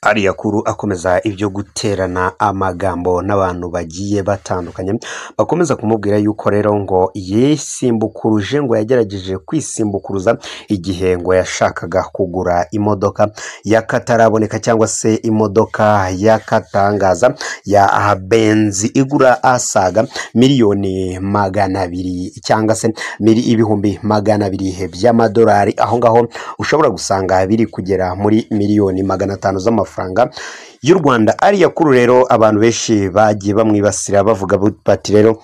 Alliah Cool akomeza ibyo guterana amagambo n'abantu bagiye batandukanye, bakomeza kumubwira yuko rero ngo yisimbukuruje, ngo yagerageje kwisimbukuruza igihe ngo yashakaga kugura imodoka y'akataraboneka cyangwa se imodoka y'akatangaza ya Benz igura asaga miliyoni 200 cyangwa se 200,000 by'amadolari. Aho ngaho ushobora gusanga biri kugera muri miliyoni 500 z'amafaranga y'u Rwanda. Alliah Cool rero abantu benshi bagiye bamwibasira, bavuga bati rero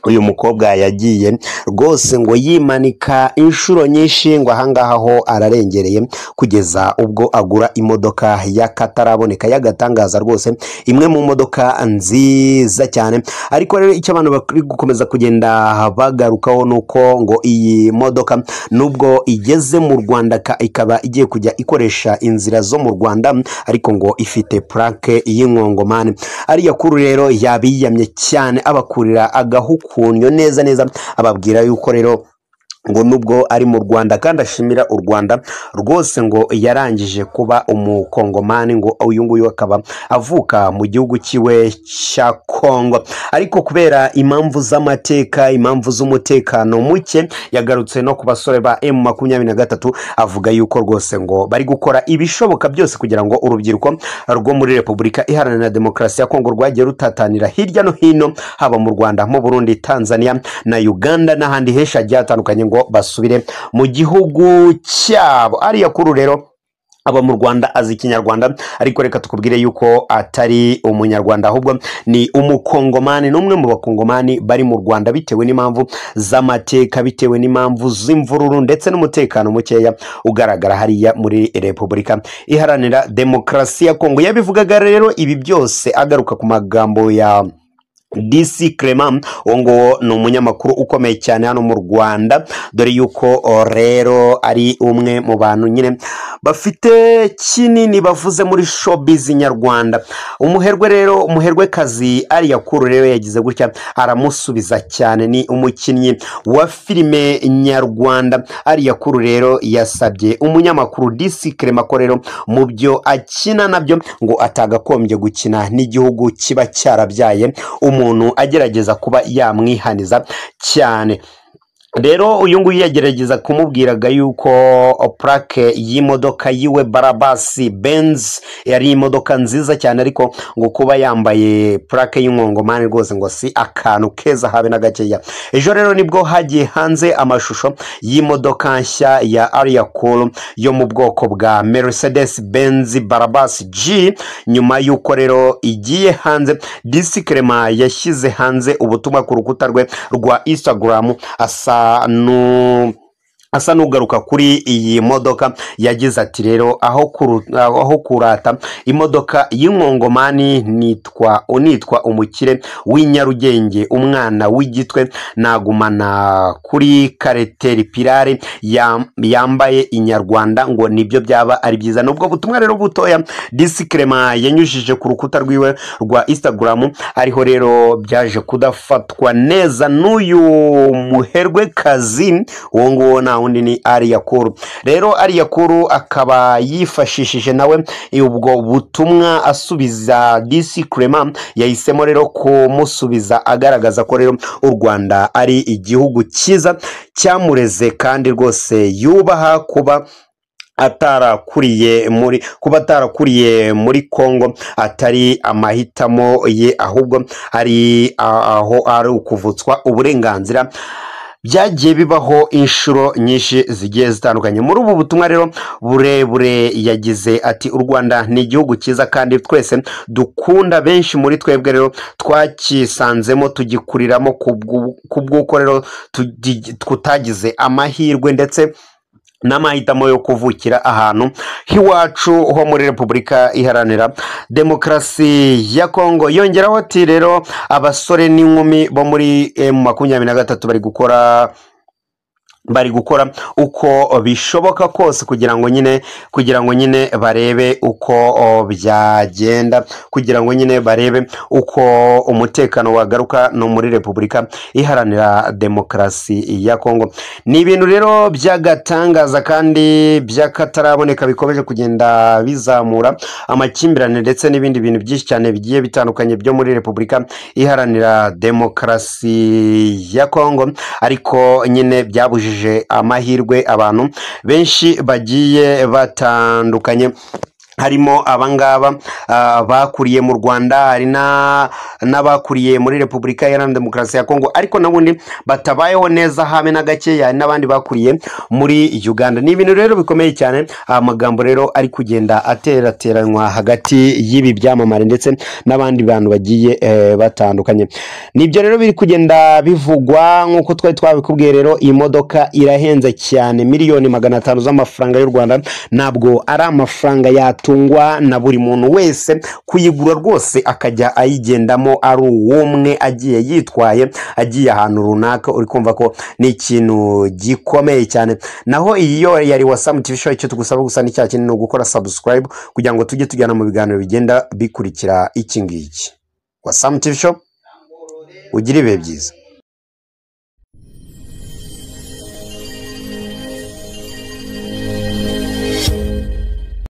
uyu mukobwa yagiye rwose ngo yimanika inshuro nyinshi, ngo ahangaha ho ararengereye kugeza ubwo agura imodoka y'akataraboneka, y'agatangaza rwose, imwe mu modoka nziza cyane. Ariko rero icyo abantu bari gukomeza kugenda bagarukaho ni uko ngo iyi modoka nubwo igeze mu Rwanda, ikaba igiye kujya ikoresha inzira zo mu Rwanda, ariko ngo ifite plaque y'inkongomani. Alliah Cool rero yabiyamye cyane, abakurira agahukunyo neza neza, ababwira yuko rero ngo nubwo ari mu Rwanda kandi ashimira u Rwanda rwose, ngo yarangije kuba umukongomani, ngo uyu nguyu akaba avuka mu gihugu cyiwe cya Kongo, ariko kubera impamvu z'amateka, impamvu z'umutekano muke. Yagarutse no ku basore ba M23, avuga yuko rwose ngo bari gukora ibishoboka byose kugira ngo urubyiruko rwo muri Repubulika Iharanira Demokarasi ya Kongo rwagiye rutatanira hirya no hino, haba mu Rwanda, mu Burundi, Tanzania na Uganda n'ahandi henshi hagiye hatandukanye, ngo basubire mu gihugu cyabo. Alliah Cool rero aba mu Rwanda, azi Ikinyarwanda, ariko reka tukubwire yuko atari umunyarwanda, ahubwo ni umukongomani, ni umwe mu bakongomani bari mu Rwanda bitewe n'impamvu z'amateka, bitewe n'impamvu z'imvururu ndetse n'umutekano mukeya ugaragara hariya muri Repubulika Iharanira Demokarasi ya Kongo. Yabivugaga rero ibi byose agaruka ku magambo ya DC Clement. Uwo nguwo ni umunyamakuru ukomeye cyane hano mu Rwanda, dore yuko rero ari umwe mu bantu nyine bafite kinini bavuze muri showbiz nyarwanda. Umuherwe rero, umuherwekazi Alliah Cool rero yagize gutya aramusubiza cyane. Ni umukinnyi wa filime nyarwanda. Alliah Cool rero yasabye umunyamakuru DC Clement ko rero mu byo akina nabyo ngo atagakombye gukina n'igihugu kiba cyarabyaye umuntu, agerageza kuba yamwihaniza cyane. Rero uyu nguyu yagerageza kumubwiraga yuko plaque y'imodoka yiwe Brabus Benz yari imodoka nziza cyane, ariko ngo kuba yambaye plaque y'inkongomani rwose ngo si akantu keza habe na gakeya. Ejo rero nibwo hagiye hanze amashusho y'imodoka nshya ya Alliah Cool yo mu bwoko bwa Mercedes Benz Brabus G. Nyuma y'uko rero igiye hanze, DC Clement yashyize hanze ubutumwa ku rukuta rwe rwa Instagram, asa n'ugaruka kuri iyi modoka. Yagize ati rero aho kurata imodoka y'inkongomani nitwa unitwa umukire w'inyarugenge, umwana w'igitwe, nagumana kuri Caterpillar yambaye inyarwanda, ngo nibyo byaba ari byiza. Nubwo butumwa rero butoya DC Clement yanyujije ku rukuta rwiwe rwa Instagram, ariho rero byaje kudafatwa neza n'uyu muherwekazi. Uwo nguwo nta wundi ni Alliah Cool. Rero Alliah Cool akaba yifashishije nawe ubwo butumwa asubiza DC Clement. Yahisemo rero kumusubiza agaragaza ko rero u Rwanda ari igihugu cyiza cyamureze, kandi rwose yubaha kuba atarakuriye muri Congo atari amahitamo ye, ahubwo ari aho ari ukuvutswa uburenganzira byagiye bibaho inshuro nyinshi zigiye zitandukanye. Muri ubu butumwa rero burebure yagize ati: "U Rwanda ni igihugu cyiza kandi twese dukunda. Benshi muri twebwe rero twakisanzemo, tugikuriramo, ku bw'uko rero tutagize amahirwe ndetse n'amahitamo yo kuvukira ahantu h'iwacu ho muri Repubulika Iharanira Demokarasi ya Kongo." Yongeraho ati rero abasore n'inkumi bo muri M23 bari gukora Bari gukora uko bishoboka kose kugira ngo nyine barebe uko byagenda, kugira ngo nyine barebe uko umutekano wagaruka no muri Repubulika Iharanira Demokarasi ya Kongo. Ni ibintu rero by'agatangaza kandi by'akataraboneka bikomeje kugenda bizamura amakimbirane ndetse n'ibindi bintu byinshi cyane bigiye bitandukanye byo muri Repubulika Iharanira Demokarasi ya Kongo, ariko nyine byabujije amahirwe abantu benshi bagiye batandukanye, harimo abangaba bakuriye mu Rwanda, hari n'abakuriye muri Repubulika Iharanira Demokarasi ya Kongo ariko n'ubundi batabayeho neza habe na gakeya, hari n'abandi bakuriye muri Uganda. Ni ibintu rero bikomeye cyane. Amagambo rero ari kugenda aterateranywa hagati y'ibi byamamare ndetse n'abandi bantu bagiye batandukanye. Nibyo rero biri kugenda bivugwa nk'uko twari twabikubwiye. Rero iyi modoka irahenze cyane, 500,000,000 z'amafaranga y'u Rwanda. Ntabwo ari amafaranga yatungwa na buri muntu wese kuyigura rwose akajya ayigendamo ari uwumwe, agiye yitwaye, agiye ahantu runaka. Uri kumva ko ni ikintu gikomeye cyane. Naho iyi yo yari Wasamu TV Show. Icyo tugusaba gusa ni cya kintu, ni ugukora subscribe kugira ngo tujye tujyana mu biganiro bigenda bikurikira iki ngiki. Wasamu TV Show, ugire ibihe byiza.